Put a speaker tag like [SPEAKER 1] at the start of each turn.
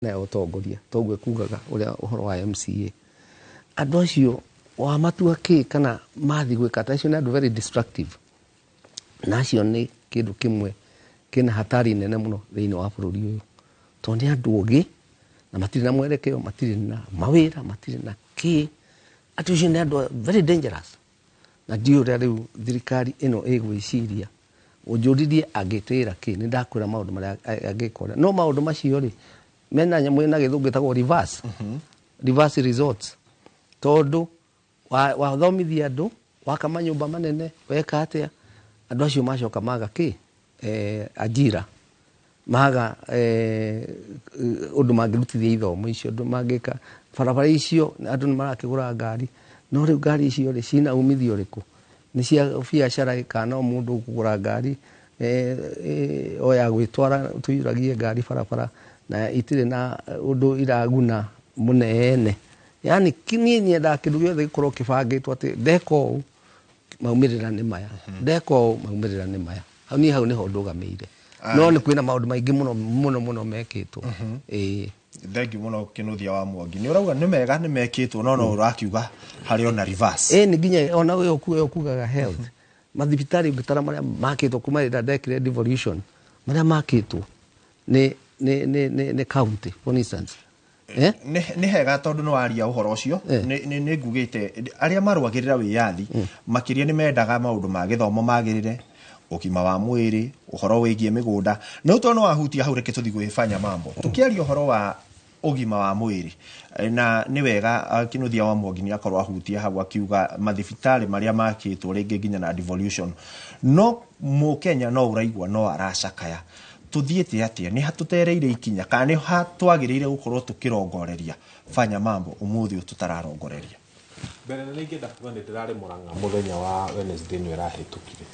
[SPEAKER 1] Ya ũtongoria toguo ĩkugaga ũrĩa ũhoro wa MCA andũ acio wamatua kĩ kana mathi gwĩka ta acio nĩ andũ very destructive, na acio nĩ kĩndũ kĩmwe kĩna hatari nene mũno thĩinĩ wa bũrũri ũyũ, tondũ nĩ andũ ogĩ na matirĩ na mwerekeo, matirĩ na mawĩra, matirĩ na kĩ. Andũ acio nĩ andũ very dangerous, na ndiũĩ ũrĩa rĩu thirikari ĩno ĩgwĩciria. Ũnjũririe angĩtwĩra kĩ, nĩ ndakwĩra maũndũ marĩa angĩkora, no maũndũ macio rĩ mena nyamũ ĩna Gĩthũngũ ĩtagwo reverse results, tondũ wathomithia andũ, waka manyũmba manene, weka atĩa, andũ acio macoka maga kĩ, ajira, maga ũndũ mangĩrutithia ithomo icio, ũndũ mangĩka barabara icio. Andũ nĩ marakĩgũra ngari, no rĩu ngari icio rĩ cina umithio ũrĩkũ? Nĩ cia biacara kana no mũndũ kũgũra ngari o ya gwĩtwara? Tũiyũragie ngari barabara na itirĩ na ũndũ iraguna mũnene. Yani niĩ nyendaga kĩndũ gĩothe gĩkorwo kĩbangĩtwo atĩ ndeka ũũ, maumĩrĩra nĩ maya, ndeka ũũ, maumĩrĩra nĩ maya. Hau niĩ hau nĩho ndũgamĩire, no nĩ kwĩna maũndũ maingĩ mũno mũno mũno mekĩtwo, ĩĩ.
[SPEAKER 2] Thengiũ mũno, Kĩnuthia wa Mwangi. Nĩ ũrauga nĩ mega nĩ mekĩtwo, no ũrakiuga harĩ ona reverse.
[SPEAKER 1] Ĩ nĩ nginya ona ũyũ ũkugaga health, mathibitarĩ ũngĩtara marĩa makĩtwo kuma rĩrĩa ndekire devolution, marĩa makĩtwo nĩ county, for instance, eh?
[SPEAKER 2] Nĩ hega tondũ nĩ waria ũhoro ũcio. Nĩ ngugĩte arĩa marũagĩrĩra wĩyathi makĩria nĩ mendaga maũndũ ma gĩthomo magĩrĩre, ũgima wa mwĩrĩ, ũhoro wĩgiĩ mĩgũnda. No tondũ nĩ wahutia hau, reke tũthiĩ gwĩbanya mambo tũkĩaria ũhoro wa ũgima wa mwĩrĩ. Na nĩ wega Kĩnuthia wa Mwangi nĩ akorwo ahutia hau akiuga mathibitarĩ marĩa makĩtwo rĩngĩ nginya na devolution, no Mũkenya no ũraigua no aracakaya. Tuthiĩte atĩa? Nĩ hatũtereire ikinya kana nĩ ha twagĩrĩire gũkorwo tũkĩrongoreria fanya mambo ũmũthĩ ũyũ tũtararongoreria?
[SPEAKER 3] Mbere nĩ ingĩenda kuga nĩ ndĩrarĩ Mũrang'a mũthenya wa Wednesday ĩno ĩrahĩtũkire.